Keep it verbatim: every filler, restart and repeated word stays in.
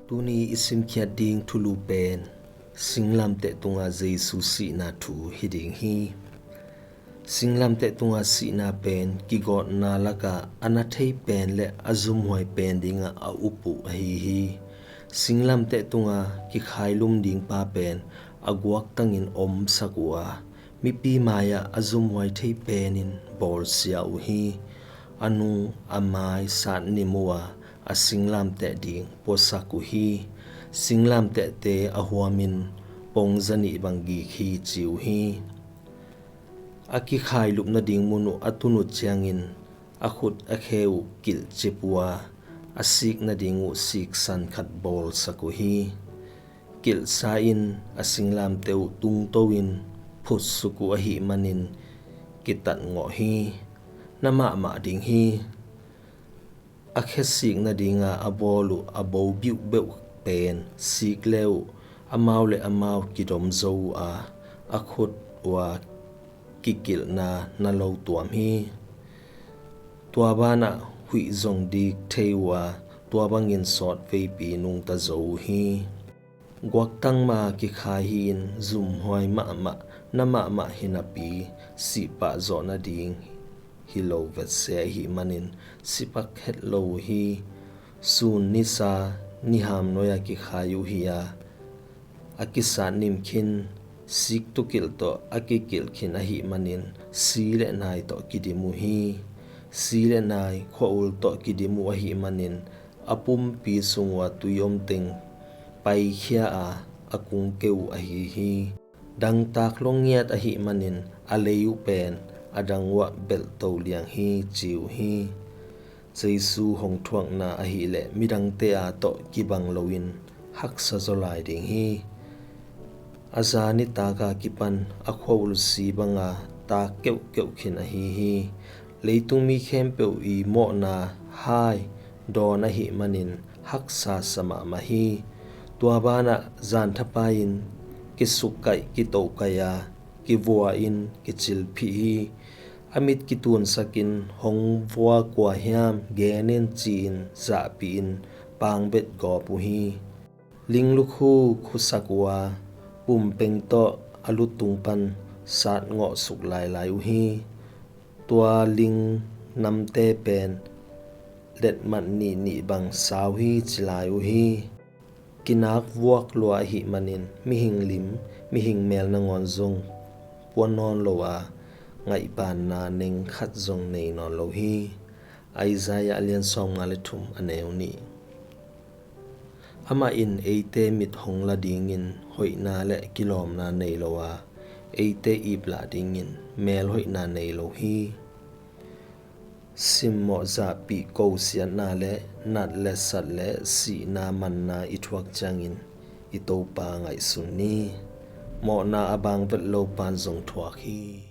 Tuni i simkhiat ding thulu pen singlamteh tunga Jesu sihna thu hi ding hi. Singlamteh tunga sihna pen kigawtna laka a na thei pen le a zumhuai pen dinga a up uh ahi hi. Singlamteh tunga kikhailum ding pa pen a guaktangin omsak uh a, mipi mai-ah a zumhuai thei penin bawlsia uh hi. A nung a mai satnim uh a, a singlamteh ding puasak uh hi. Singlamtehte a huamin pongza nih bang gik hi ci uh hi. A kikhailupna ding mun uh a tun uh ciangin a khut a khe uh kilhcip uh a, a sikna ding uh siksan khat bawlsak uh hi. Kilhsa in a singlamteh uh tungto-in phutsuk uh ahih manin kitatngawh hi. Na mahmah ding hi. A khe sikna dinga a bawl uh a bo biuhbeuh pen sik le uh amau le amau kidom zo uh a, a khut uh a kikilhna na lo tuam hi. Tua banah huih zong dik thei uh a, tua bangin sawt veipi nungta zo uh hi. Guaktang ma kikhai hi-in zumhuai mahmah, na mahmah hi napi sihpah zawh nading hi lo vetse ahih manin sipak het lo uh hi. Sun nisa niham nuai-a kikhai uh hi a, a kisatnim khin, siktukilh tawh a kikilh khin ahih manin si le nai tawh kidim uh hi. Si le nai khua-ul tawh kidim uh ahih manin a pumpi sung uh a tui omteng paikhia a, a kungkeu uh ahi hi. Dangtak lo ngiat ahih manin a lei uh pen a dang uh ah belhto liang hi ci uh hi. Jesu hong thuakna ahileh midangte a tawh kibang loin haksa zaw lai ding hi. A za nitak a kipan a khua-ul si banga tak keuhkeuh khin ahi hi. Leitung mi khempeuh i mawhna hai dawn ahih manin haksa sa mahmah hi. Tua banah zanthapai-in kisukkaih kitohkaih a, kivua-in kicilphih hi. A mit kitunsakin hong vua kua hiam gen in ci-in zahpihin pangbet gawp uh hi. Ling lukhu khusak uh a, pumpeng tawh a lutung pan satngawhsuk lailai uh hi. Tua ling namte pen letmat nihnih bang sau hi ci lai uh hi. Kinak vuak lua ahih manin mihing lim, mihing mel nangawn zong pua nawn lo a, ngaihbanna neng khat zong nei nawn lo hi. Isaiah a lian sawmnga le thum a neu nih. Amah in eite mit hong la dingin hoihna le kilawmna nei lo a, eite iplah dingin melhoihna nei lo hi. Simmawh zahpih kosiatna le nat le sat le sihna manna i thuak ciangin i Topa ngaihsun ni. Mawhna a bang vet lo pan zong thuak hi.